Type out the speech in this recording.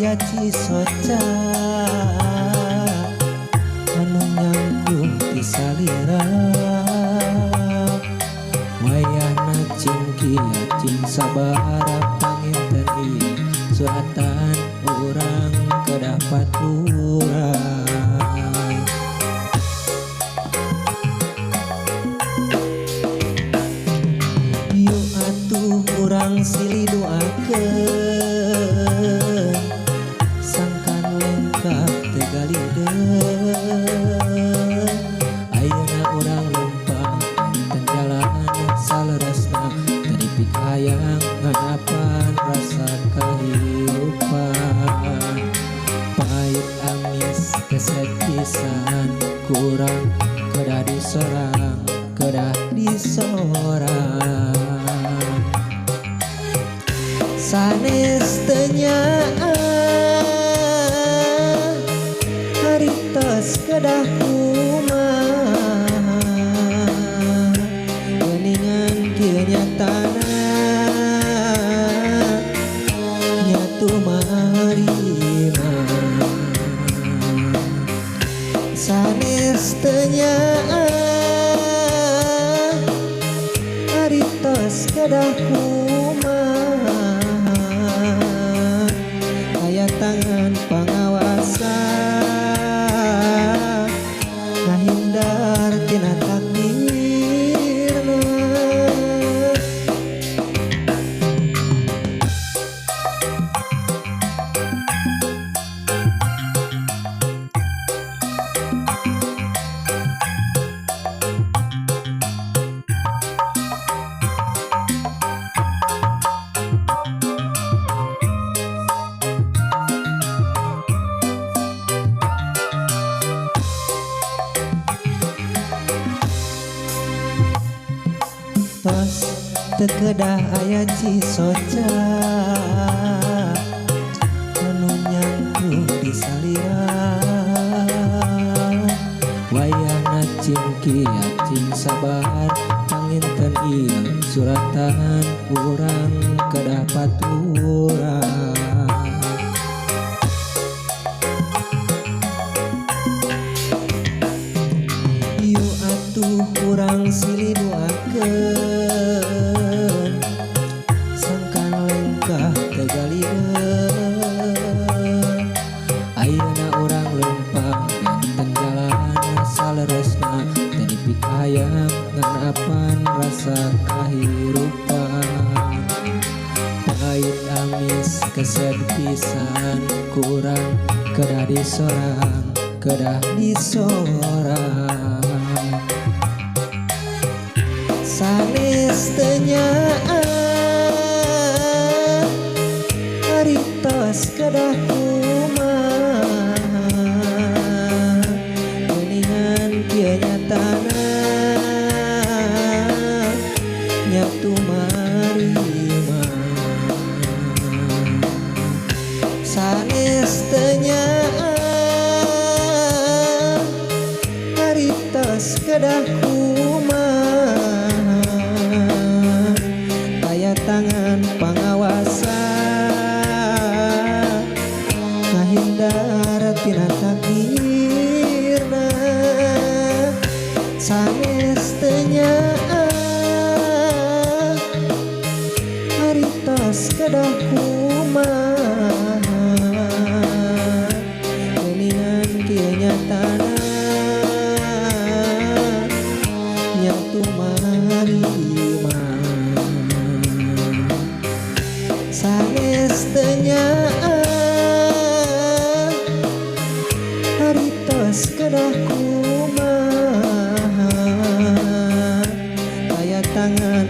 aya cisoca anu nyangkuh ti salira. Wayahna cing kiat cing sabar panginten ieu suratan urang kedah paturan. Yuk atuh urang silih doakeun sangkan lengkah teu galideun. Ayeuna urang leumpang benten jalan saleresna teu dipikayang nganapan rasa kahirupan. Pahit amis keset pisan kurang kedah disorang kedah disorang. Sanes teu nyaah hartos kedah kumaha geuningan kieu nyatana nyatu marima. Sanes teu nyaah hartos kedah kumaha aya tangan pangawasa ngahindar tina takdirna. Tos teu kedah aya cisoca anu nyangkuh di salira. Wayahna cing kiat cing sabar panginten ieu suratan urang kedah paturan. Yuk atuh urang silih doakeun sangkan lengkah teu galideun. Ayeuna urang leumpang benten jalan saleresna teu dipikayang nganapan rasa kahirupan. Pahit amis keset pisan kurang kedah disorang kedah disorang. Sanes teu nyaah hartos kedah kumaha geuningan kieu nyatana nyatu marima. Sanes teu nyaah hartos kedah kumaha aya tangan pangawasa ngahindar tina takdirna. Sanes teu nyaah hartos kedah kumaha geuningan kieu nyatana nyatu marima. Sanes teu nyaah hartos kedah kumaha aya tangan